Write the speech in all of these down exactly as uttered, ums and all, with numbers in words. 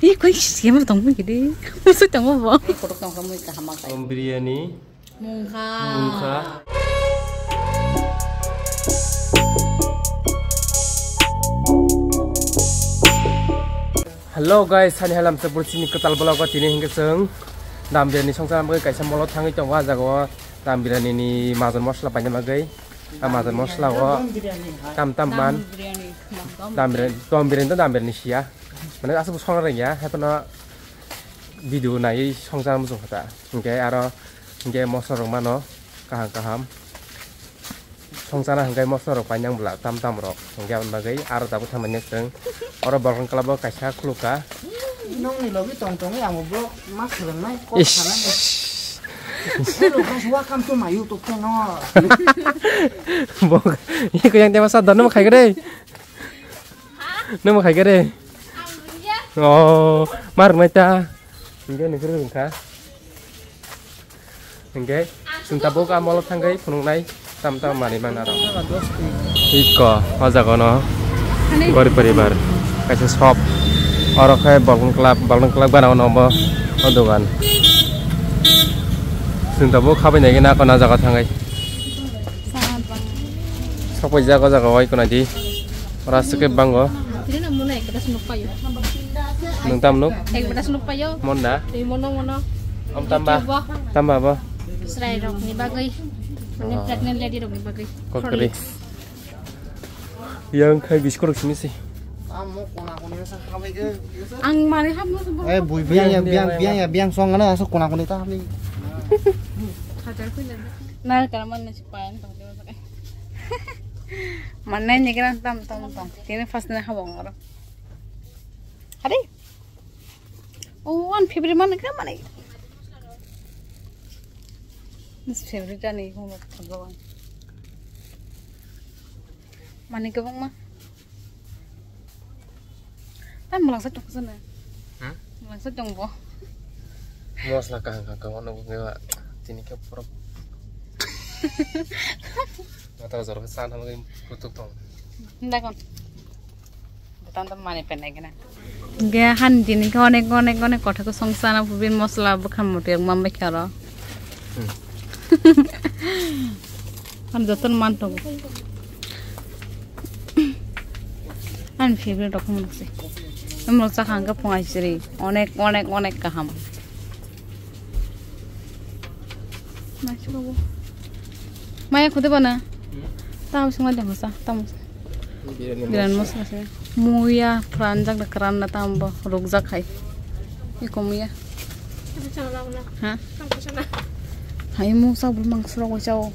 Ih, koi sisi mo tong mo gidi. Musu tong mo bo. Kotok tong mo kaham kai. Om biryani. Mungkha. Mungkha. Hello guys, sani halam se bursi ni kwtal vlog o tini hingke chwng dam biryani songsa bagwi kaisa molo thangwi tongo, ah jaga o dam biryani ni majan mosla paina bagwi. Ah majan mosla o tam tam man. Dam biryani, dam biryani to dam biryani siya. Mane aswk songna rwngya, haiphano video naiwi songchar muchung kha ta. Hinkhe aro hinkhe mosla rok mano kaham kaham. Songchana hinkhe mosla rok painang bwla tam tam rok. Hinkhe aboni bagwi aro tabuk thangmani chwng oro bolong club o kaisa khulukha. Nokni logi tong tongwi ang bo ma swrwngnai kok sanani. Ish. Hello guys, welcome to my YouTube channel. Bo, iko yang tema sa dono khai gede. Nang bo khai khe re? Oh, ma rwnai ta. Hinkhe nini kwrwi wngkha. Hinkhe chwng tabuk a molo thangwi phunuknai tam tam manwi man aro. Iko o jaga no Gori poribar kaisa shop. Oro khe Bolkon Club, Bolkon Club gana o no bo o dogan. Chwng tabuk khabai nai khe na kona jaga thangwi. Sokphaijak o jaga o iko nai di. Oro aswk khe bango. Nwng tam nuk? Ek belas nuk payo. Monda? Tei mono mono. Om tamba? Tamba bo? Chwrai rok ni bagwi. Mane pregnant lady rok ni bagwi. Kokri. Yang khai biskot rok simi si. Ang mane hapno se. Eh, bui biang ya, biang, biang ya, biang song ana aswk kona koni ta hapni. Hajar koi na. Na kara man na si payan tong. Mane ni kena tam tam tam. Tini first na habong oro. Hari? Oh, one favorite man kena mane. This favorite ani hono thangwan. Mane kebang ma. Tam mulangsa tong sana. Hmm? Mulangsa tong bo. Mosla kaham kaham kaham no ngewa tini khe pura. Mata jor khe san hamgwi kutuk tong. Dakon. Butan tam mani penai kena. Ge han tini khe onek onek onek kotha ko song sana pubin mosla bwkham muti mambai kharo. Hmm. Ang joto no man tongo. Ani favorite rok wngse. Emlo chakha hwnkhe phung aisiri. Onek, onek, onek kaham. Maya khode bana. Tamo songma de hosa, tamo. Biryani mosla se. Muya pranjak da kran na tambo rukjak hai. Iko muya. Ha? Hai mo sa bul mangso rok chao.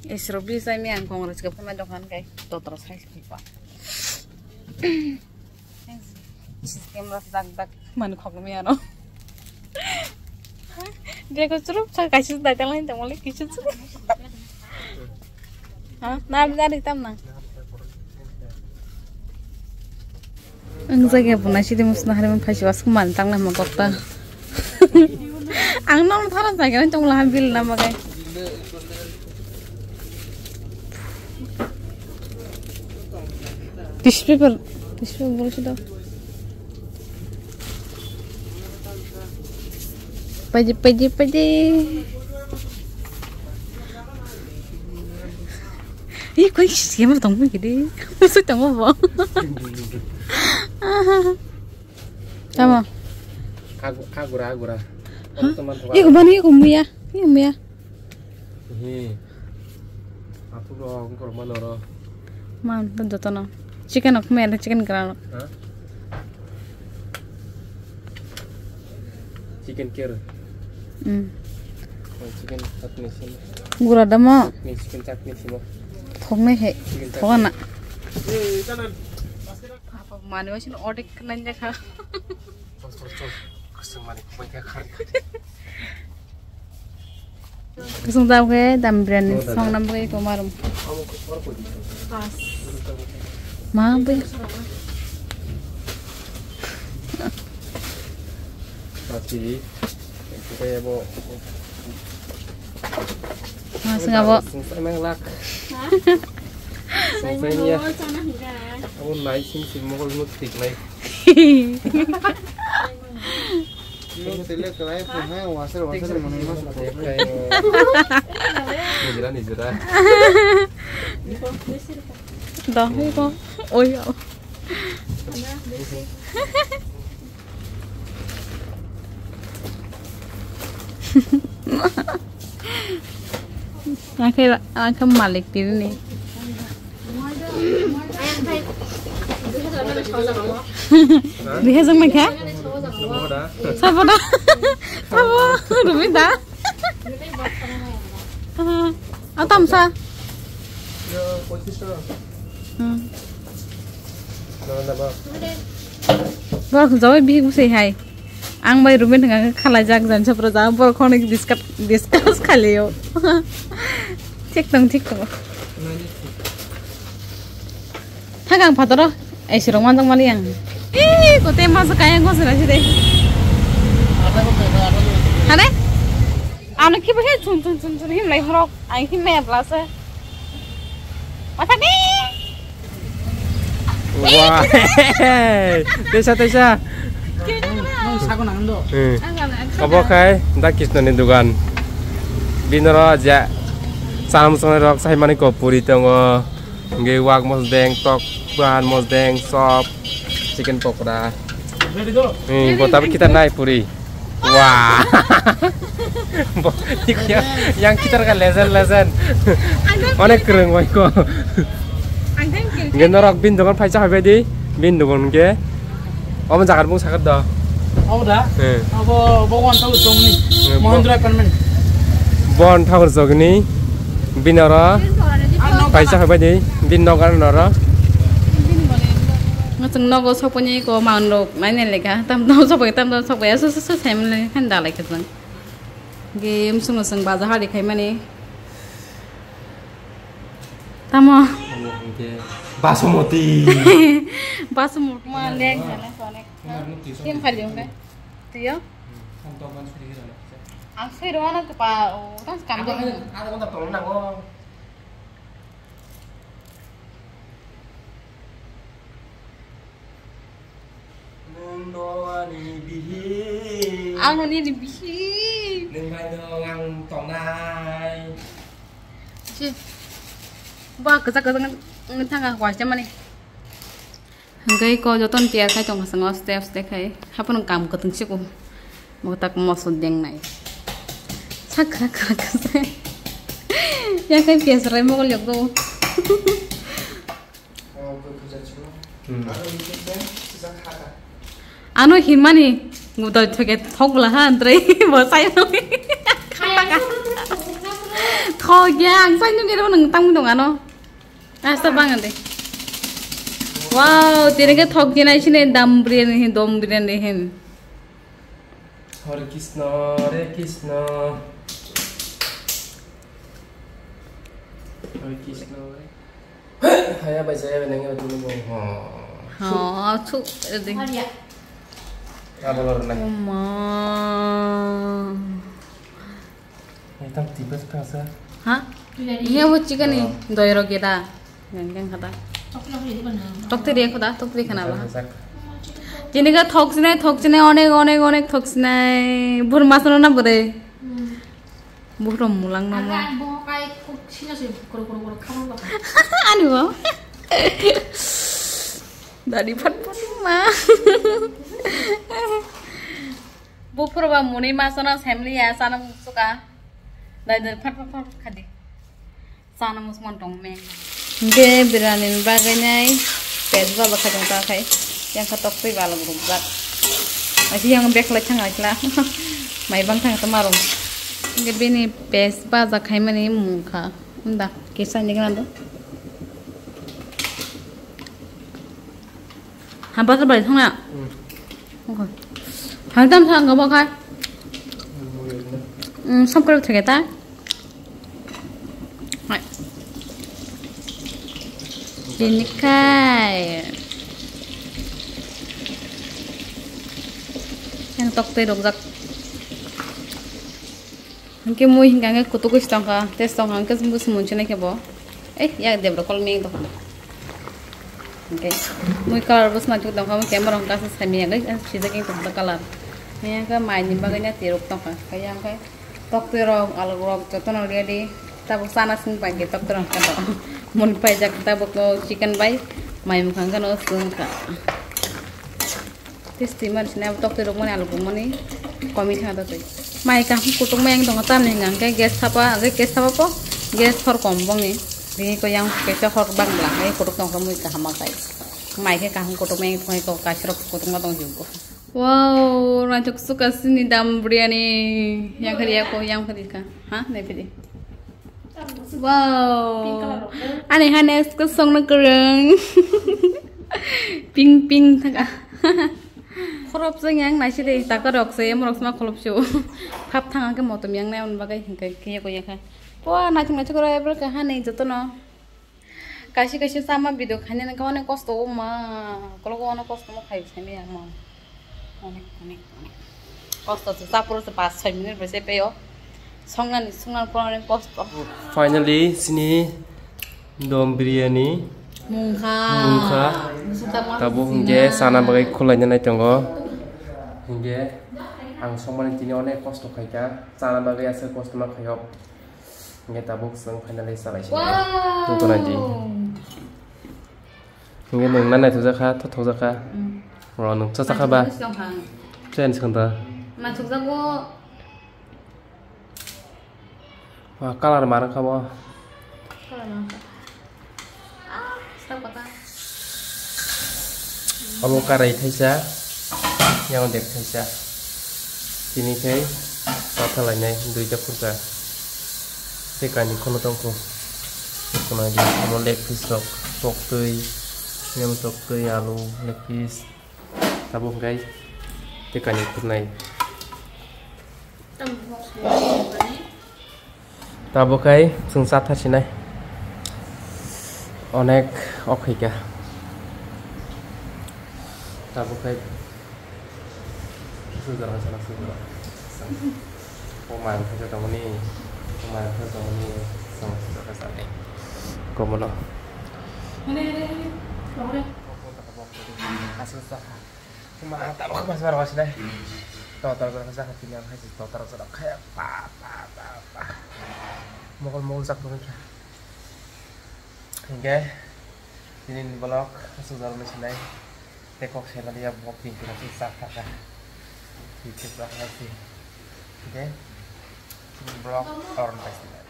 Isro bi sai mi ang kong ras ka phama dokan kai totro sai pa. Camera dak dak man khok mi ano. Dia ko churup sa kaisi dai tang lain tang mole kisu chu. Ha, na bi dari tam na. Ang jage bunai sidi musna hari man phaisi was man tang na ma kokta. Ang nong thara jage tong la bil na ma gai. Tissue paper, tissue paper bolo sida. Paidi, paidi, paidi. Ih, koi sisi mo tong gidi. Musu tong bo. Tamo. Agura, agura. Ih, kumani, ih, kumuya. Ih, kumuya. Hi. Aphuru rok wngkor mano ro. Man, jotono. Chicken ok me, chicken kra. Ha? Chicken kir. Hmm. Oh, chicken chutney sini. Gura damo. Chutney, chicken chutney sini. Thoknai he. Chicken chutney. Thokna. Mani wasin order kanai jakha. Chol, chol, chol. Kusung mani kubai kha khar. Kusung dam khe dam biryani song nam khe ko marum. Ma bui. Pati, kaya bo. Masing abo. Sungsai mang lak. Sungsai niya. Abo nai sim sim mogol nuk tik nai. Nuk tik le kalai pun ha wasar wasar mani mas. Nijra nijra. Dah ko. Oh ya. Angke angke malik diri ni. Dui hajar mai kha? Sabo da. Sabo. Rumi da. Atam sa. Hmm. Borok jawai bihik bwsai hai. Ang bai rumi thangka khe khalai jak jan sapra ja borok khonai discuss discuss khalio. Thik tong thik tong. Thak ang phataro ai sirok manjak mani ang. Ee kote masa kaya ngosina side. Hane? Ano kibo he chun chun chun chun him lai horok. Ang him maya blase. Mathani. Wah. Tesa tesa. Kiri na. Nung sago nang do. Hmm. Ang gana. Abo khai da Krishna ni dugan. Binoro ja. Salam song rok sai mani ko puri tongo. Hingke wak mosdeng, tok, bahan mosdeng, sop, chicken pokora. Hmm, bo tabuk kita nai puri. Wah. Bo, yang kita kan legend, legend. Onek kereng wai ko. Hingke norok bin dogan phaisa habai di, bin dogan hingke. Omo jagar bung sakat do. Omo da? He. Abo, bo wan tau tong ni. He, bo- Mahindra Apartment. Bon thakur jogni binoro. Ano paisa habai di bin nogar noro. Ngasang nogo soponi ko manrok naine leka tam tam sopai tam tam sopai asu su su sem le khan dalai khe jang. Ge msung msung baja hari khai mani. Tamo. Omo hingke Basmati. Basmati ma leng jane konek. Kim khali hingke. Tiyo. Ang soi rwna kapa o tang kam de. Ada kontak tolong nango. Nwng no ani bihik. Ang no nini bihik. Nwng bai no ang tongnai. Si. Ba kwchak kwchak nwng thang ang waisa mani. Hingke ko joton tiyar khai tong kha swngo step step khai. Haphano kam kwtwng siko. Mo tak moso dengnai. Sak kha kha kha se. Ya khai piyas rai mogol yok do. Hmm. Ano hinmani. Ngudal thoke thok la ha antre. Bo sai no. Thok ya ang sai no gero nang tang dong ano. Asta bang ande. Wow, tini ke thok jinai sini dam biryani hin, dom biryani hin. Hare Krishna, Hare Krishna. Hare Krishna, Hare. Haya bai jaya bai nang ya tu mo. Ha, chu de. Abolor nai. Oma. Ekdam tibes kasa. Ha? Iya bo chikani doi rok geda. Yang yang kata. Tok tiri kota, tok tiri kana ba. Jini ka thok sinai, thok sinai, onek, onek, onek thok sinai. Bur mas no na bore. Bur mulang no ma. Ani bo. Dari pat pat ma. Buphuru ba muni masana semli ya sana musuka. Dai dai phat phat phat khadi. Sana musman tong me. Hingke biryani ni bagwi nai pes ba bakha jong ta khai. Yang kha tok twi bala buruk jak. Asi yang bek lai thang aisla. Mai bang thang ta marung. Hingke bini pes ba jak khai mani mung kha. Unda kisa ni gana do. Hampa se bai thangna. Hmm. Okay. Hangtam sa ang gabo khai. Hmm, subscribe thage ta. Hai. Bini khai. Yang tok tei rok jak. Hingke mui hingka hingke kutuk oi tongkha, tei tongkha hingke bwswng munchunai khe bo. Eh, yak debra kol meng tongkha. Hingke mui colour bwswng naithok tongkha, hingke borok hingka se sami yagwi sijak wng tongkha colour. Hingke maini bagwi na tirok tongkha, kaya hingke toktwi rok, aluk rok jotono ready. Tabuk chana sing pai hingke toktwi rok hingke moni paijak tabuk chicken bai mai mwkhang kheno swngkha. Testi man sini abo toktwi rok mani aluk mani komi thang da twi. Mai kaham kutuk mai ang tongo tamni hwnka hwnkhe gas thapa, hwnkhe gas thapa po, gas hor kom bongni. Bini ko yang kaisa hor bang bla, ai kutuk tong mui kaham ma kai. Mai khe kaham kutuk mai ang thongai ko kaisa rok kutuk ma tong jugo. Wow, rajak suka sini dam biryani. Yang khadi ya ko, yang khadi ka. Ha, ne khadi. Wow. Pink color rok. Ani hane songno kwrwng. Pink, pink thaka. Khorop se yang naisi de, taka rok se, emrok sma khorop se. Phap thanga ke motom yang nai on bagai hingkai ke ko yakha. Wa naithok naithok rok ebro ka hane jotono. Kaisi kaisi sama video khainani khe onek kosto o ma, kologo onek kosto ma khai saimaya ma. Onek, onek, onek. Kosto se, saporo se pas soi minute bai se peyo. Songnani, songnani porani kosto. Finally, sini dom biryani. Mungkha. Mungkha. Tabuk hingke sana bagwi khulaina nai tongo. Hingke ang songmani tini onek kosto khaika. Sana bagwi aswk kosto ma khaio. Hingke tabuk chwng finally salai se. Wow. Nukuna di. Hingke nwng na naithokjak kha, thothokjak kha. Mm. O nwng chajak kha ba? Naithokjak kha. Chen swkang da. Naithokjago. Wa, colour ma rwkha bo. Colour ma rwkha. Ah, stop kha. Omo karai thaisa, yang dek thaisa. Tini khe patha lainai duita phurkha. Tei kani kheno tongkho. Kheno di omo leg piece rok, toktwi, yang toktwi, alu, leg piece. Tabuk hwnkhe tei kani khurnai. Tabuk hai chwng chatha sinai. Onek ok hai kha. Tabuk hai sujara sana sujara. O mang khaja tongoni, o mang khaja tongoni, sama sujara sana. Komono. Aswk chatha. Khuma tabuk khuma sar wasinai. Total jora kha sakha tini ang hai si total jora khaya pa pa pa pa. Mokol mokol jak tongkha. Hingke tini ni vlog aswk jora sinai. Tei kok sena dia vlog tin kila si sak thaka. Tini vlog hai si. Hingke tini vlog aron pai sinai.